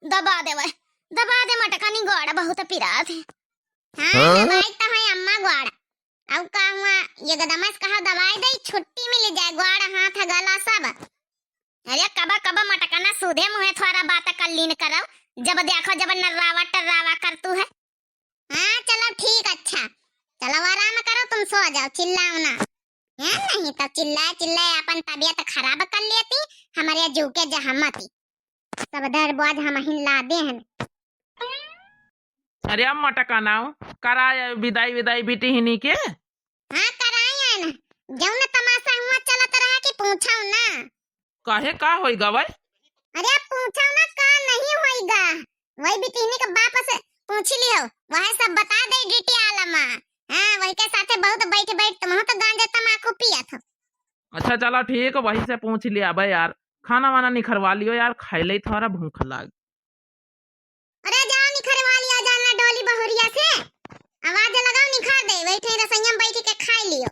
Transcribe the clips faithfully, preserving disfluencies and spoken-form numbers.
दबा देवे, दबा दे मटकनी, गोड़ बहुत पिरात है। हाँ, हाँ? दबाई तो है अम्मा गोड़। अब का हुआ, ये गदमस कहा दबाई दे, छुट्टी मिल जाए, गोड़ हाथ गला सब। अरे कबा कबा मटकना सूधे मुँहे थोड़ा बात कर लीन करो, जब देखो जब नर्रावा टर्रावा कर तू है। हाँ चलो ठीक, अच्छा चलो आराम करो, तुम सो जाओ, चिल्लाओ ना। हैं, नहीं तो चिल्लाए चिल्लाए अपन तबीयत खराब कर लेती, हमारे जू के जहमती। सब दर बोझ हम ही लादे हैं। अरे अब मटका नाव कराए विदाई विदाई बिटिहनी के। हाँ कराए है ना, जौन तमाशा हुआ चलत रहा कि पूछो ना। काहे, का होई गवै? अरे अब पूछो ना का नहीं होई गा, वही बिटिहनी के बाप से पूछ लियो, वह सब बता दे डिटियाला माँ। हाँ वही के साथे बहुत बैठ बैठ तुम तो गांजा तमाकू पियत हो। अच्छा चलो ठीक, वही से पूछ लिया बे यार, खाना वाना निखरवा लियो यार, खाई ले थोड़ा भूख लाग। अरे जाओ निखरवा लिया जाना डोली बहुरिया से, आवाज लगाओ निखर दे, बैठे रसोईया में बैठ के खाई लियो।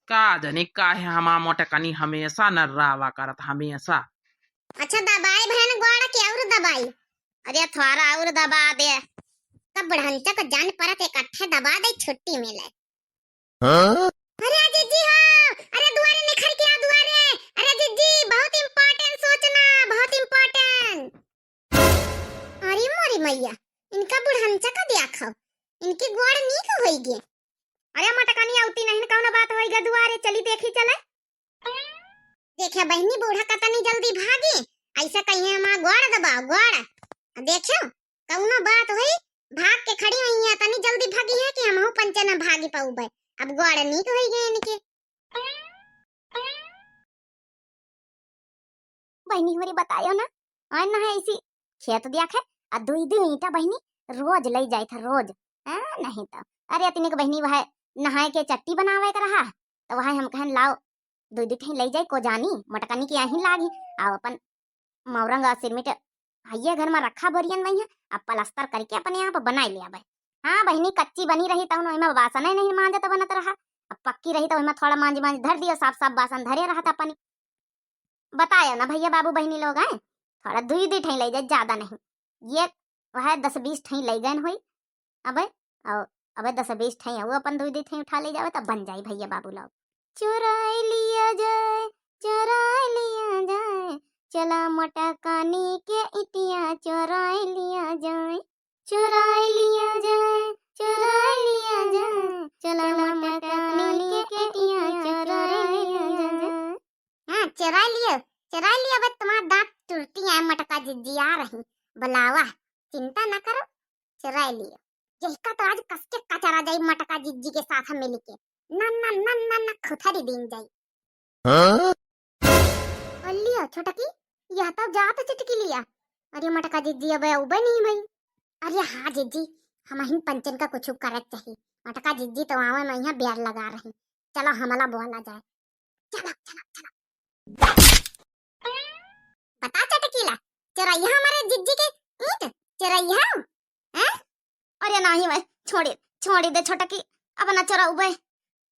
का जानी काहे हमार मोटकनी हमेशा नर्रावा करत, हमेशा। अच्छा दबाई बहन गोड़ के और दबाई। अरे थोड़ा और दबा दे। तब बुढ़ंचा को जान परत इकट्ठे दबा दे, छुट्टी मिले। हाँ? अरे जिज्जी हो, अरे दुआरे निखर के आ दुआरे। अरे जिज्जी बहुत important सूचना, बहुत important। अरे मोरी मैया, इनका बुढ़ंचा का देखो, इनकी गोड़ नीक होई गे। अरे मटकनी अउती नहीं, कौन बात होई गे, दुआरे चली देखी चले। देखे बहिनी बूढ़ा कतनी जल्दी भागी, ऐसा कहिए हमार गोड़ दबाओ गोड़। आ देखियो कौनो बात होई, भाग के खड़ी हुई है, तनी जल्दी भागी है कि हमहू पंचे न भागी पाउबे। अब गोड़ नीक होई गे इनके। बहिनी हमरी बतायो ना, और ना है इसी खेत दिया खे, आ दुई दुई ईंटा बहिनी रोज लई जाए था रोज। हाँ, नहीं तो अरे अतनी के बहिनी वह नहाए के चट्टी बनावे के रहा, तो वह हम कहन लाओ दुई दुई ठे लई जाए को जानी, मटकनी के यहीं लागी, आओ अपन मौरंग और सिरमिट हइये घर में रखा बोरियन वही है, अब प्लास्टर करके अपने आप बनाई ले आवे। हाँ बहिनी, कच्ची बनी रही तब ओहिमा बासने नहीं मांजत बनत रहा, अब पक्की रही तो ओहिमा थोड़ा मांज मांज धर दियो, साफ साफ बासन धरे रहत अपनी। बतायो ना भैया बाबू बहिनी लोग हैं, थोड़ा दुई दुई ठे लई जाए, ज्यादा नहीं, ये वह दस बीस ठे लई गए होई। अबे, और अबे दस बीस ठे वो अपन दुई दुई ठे उठा ले जावे तब बन जाई भैया बाबू लोग। चुराई लिया जाए, चुराई लिया जाए, चला मोटकनी के इटिया चुराई लिया जाए, चुराई लिया जाए, चुराई लिया जाए, चला मोटकनी के इटिया चुराई लिया जाए। हाँ चुराई लियो, चुराई लियो, बस तुम्हार दांत टूटती है, मटका जिज्जी आ रही बुलावा, चिंता ना करो, चुराई लियो। यही का तो आज कस के कचरा जाई मटका जिज्जी के साथ मिल के, ना ना ना ना ना खुथरी दीन जाई। हाँ? अल्लिया छोटकी, यह तो जात चटकी लिया। अरे मटका जिज्जी अबे उबे नहीं भई। अरे हाँ जिज्जी, हम ही पंचन का कुछ करत चाहिए। मटका जिज्जी तो आवे में यहाँ ब्यार लगा रही। चलो हमला बोला जाए। चलो चलो चलो। बता चटकीला, चोरैया हमारे जिज्जी के ईंट चोरैया? हैं? अरे नाही वै, छोड़ी, छोड़ी दे छोटकी, अब ना चोराऊ बे।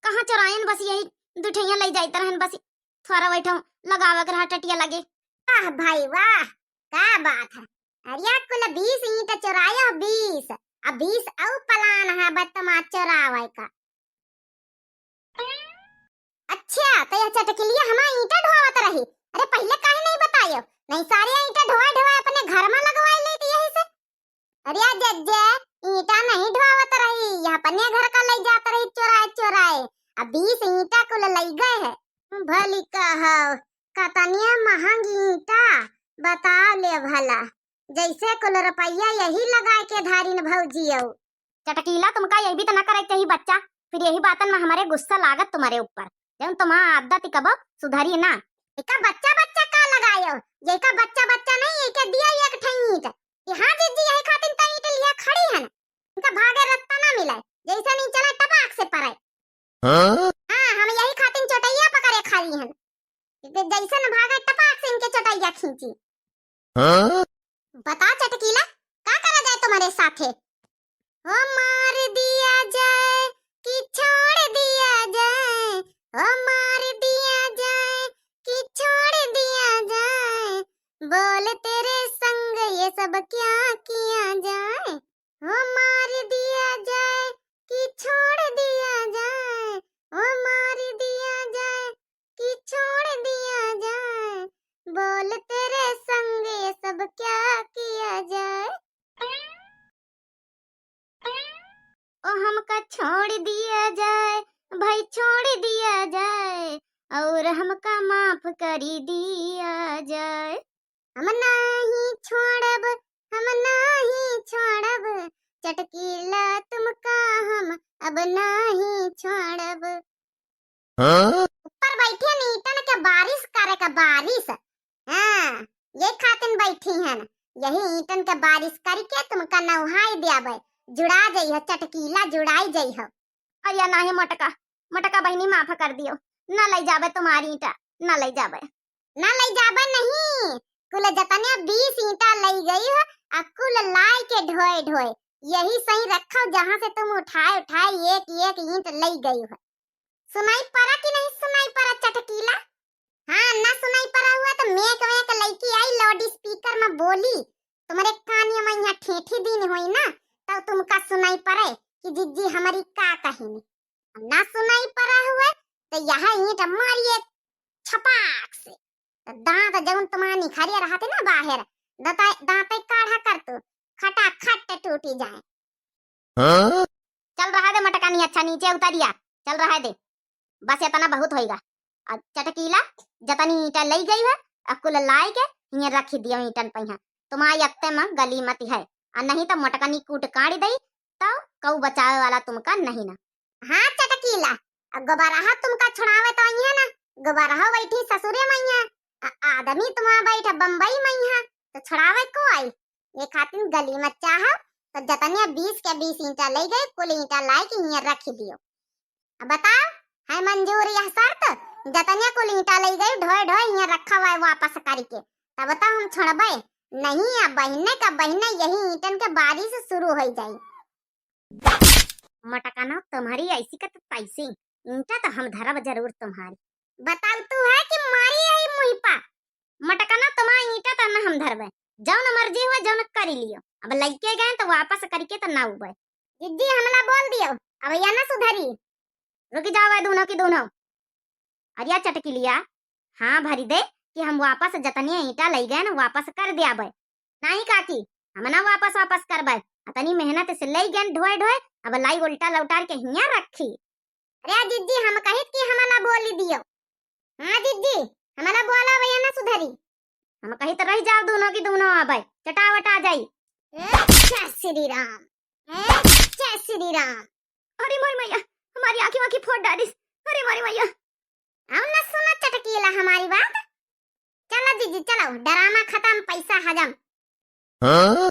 कहाँ चोरायन, बस यही दुठैया लई जाइत रहन बस। थोड़ा बैठो, लगावे के रहा टटिया लगे। वाह भाई वाह, का बात है। अरे कुल बीस ईंट चोरायो, बीस, अब बीस और प्लान है बदमाश चोरावे का। अच्छा, तो यह चटकिलिया हमार ईंटा ढोवत रही। अरे पहिले काहे नहीं बतायो? नहीं सारे ईंटा ढोए ढोए अपने घर में लगवाई लेती यही से। अरे जज्जे, ईंटा नहीं ढोवत रही, यह अपने घर का लई जात रही चोराए चोराए। अब बीस ईंटा कुल लई गए है। भली कहो, कतनिया महंग ईंटा, बताओ ले भला। जैसे कुल रुपया यही लगाए के धारिन भौजी अउ। चटकीला, तुमका यही भी तो ना करे के चाहिए बच्चा, फिर यही बातन में हमारे गुस्सा लागत तुम्हारे ऊपर, जौन तुम्हारा आदत ही कबो सुधरी ना। एका बच्चा बच्चा का लगायो, जेका बच्चा बच्चा नहीं, एके दिया एक ठे ईंट। कि हाँ जिज्जी, यही खातिर तो ईंट लिया खड़ी हन, इनका भागे रास्ता ना मिले, जैसे नहीं चला टपाक से पड़े। हाँ? हाँ, हम यही खातिर चोटैया पकड़े खाली हन। कि जैसन भागे टपाक से इनके चोटैया खींची। हाँ? बता चटकीला, का करा जाए तुम्हारे साथे? ओ मार दिया जाए कि छोड़ दिया जाए, ओ मार दिया जाए कि छोड़ दिया जाए, बोल तेरे संग ये सब क्या किया जाए, हो मार दिया जाए कि छोड़ दिया जाए, हो मार दिया जाए कि छोड़ दिया जाए, बोल तेरे संग ये सब क्या किया जाए। ओ हमका छोड़ दिया जाए, भाई छोड़ दिया जाए, और हमका माफ करी दिया जाए। हम नाही छोड़ब, हम नाही छोड़ब, चटकीला तुमका हम अब नाही छोड़ब। हाँ? ऊपर बैठी हन ईंटन के बारिश करे का बारिश। हाँ, ये खातिन बैठी हन, यही ईंटन के बारिश करके तुमका नौहाई देबे, जुड़ा जइहो चटकीला, जुड़ाई जइहो। अरे नाही मोटका, मोटका बहिनी माफ कर दियो, ना लई जाबे तुम्हारी ईंटा, ना लई जाबे। ना लई जाबे नहीं, कुल जतने बीस ईंटा लई गई हो, आ कुल लाई के ढोए ढोए, यही सही रखो जहाँ से तुम उठाए उठाए एक एक ईंट लई गई हो। सुनाई परा कि नहीं सुनाई परा चटकीला? हाँ, ना सुनाई परा हुआ तो मेक वेक लइकी आई लाउड स्पीकर में बोली, तुम्हारे कानिया में यहाँ ठेठी दिन होई ना, तब तुमका सुनाई परे कि जिज्जी हमारी का कहिनी। ना सुनाई परा हुआ तो यह ईंट मारिए छपाक से, तो दांत जौन तुम्हारा निखरिया रहते ना बाहर, दांत, दांत काढ़ा कर तू, खटाखट टूटी जाए। हाँ? चल रहा दे मटकानी, अच्छा नीचे उतरिया, चल रहा दे। बस इतना बहुत होइगा। अब चटकीला जतनी ईंटा लई गई है, अब कुल लाई के हियाँ रखी दियो ईंटन पहिया। तुम्हारी अत्ते में गली मत है, आ नहीं तो मटकानी कूट काट दई, तो कऊ बचावे वाला तुमका नहीं ना। हाँ चटकीला, अब गोबरहा तुमका छुड़ावे तो आई है ना, गोबरहा बैठी ससुरे में है, आ आदमी तुम्हारा बैठा बम्बई में है, तो छुड़ावे को आई? ये खातिन गली में चाहो, तो जतने बीस के बीस ईंटा लई गई, कुल ईंटा लाई के हियाँ रखी दियो। अब बताओ, है मंजूर यह शर्त? जतने कुल ईंटा लई गई, ढोए ढोए हियाँ रखा हुआ है वापस करके, तब तो हम छोड़बे नहीं। अब बहिने का बहिने यही ईंटन के बारिश शुरू हो जाई। मटकाना तुम्हारी ऐसी का तो तैसी, ईंटा तो हम धरब जरूर तुम्हारी। बताओ तू है कि मारी यही मुँह पा? मटकाना तुम्हारा ईंटा तो ना हम धरबे, जौन मर्जी हुआ जौन करी लियो। अब लइके गए तो वापस करके तो ना उबे। जिज्जी हमला बोल दियो, अब या ना सुधरी। रुकी जाओ भाई दोनों की दोनों। अरे या चटकीलिया, हाँ भरी दे कि हम वापस जतनिया ईंटा लई गए ना वापस कर दिया बे। नहीं काकी, हम ना वापस वापस करबे, अतनी मेहनत से लई गए ढोए ढोए, अब लाई उल्टा लौटार के हियाँ रखी। अरे जिज्जी हम कहित कि हमला बोली दियो। हाँ जिज्जी, हमला बोला भैया ना सुधरी। हम कही तो रह जाओ दोनों की दोनों आबे, चटावट आ जाई। ए, जय श्री राम, ए, जय श्री राम। अरे मोरी मैया, हमारी आँखी वाँखी फोड़ डालिस। अरे मोरी मैया। आओ ना सुना चटकीला हमारी बात। चलो जिज्जी चलो, ड्रामा खत्म, पैसा हजम। हाँ?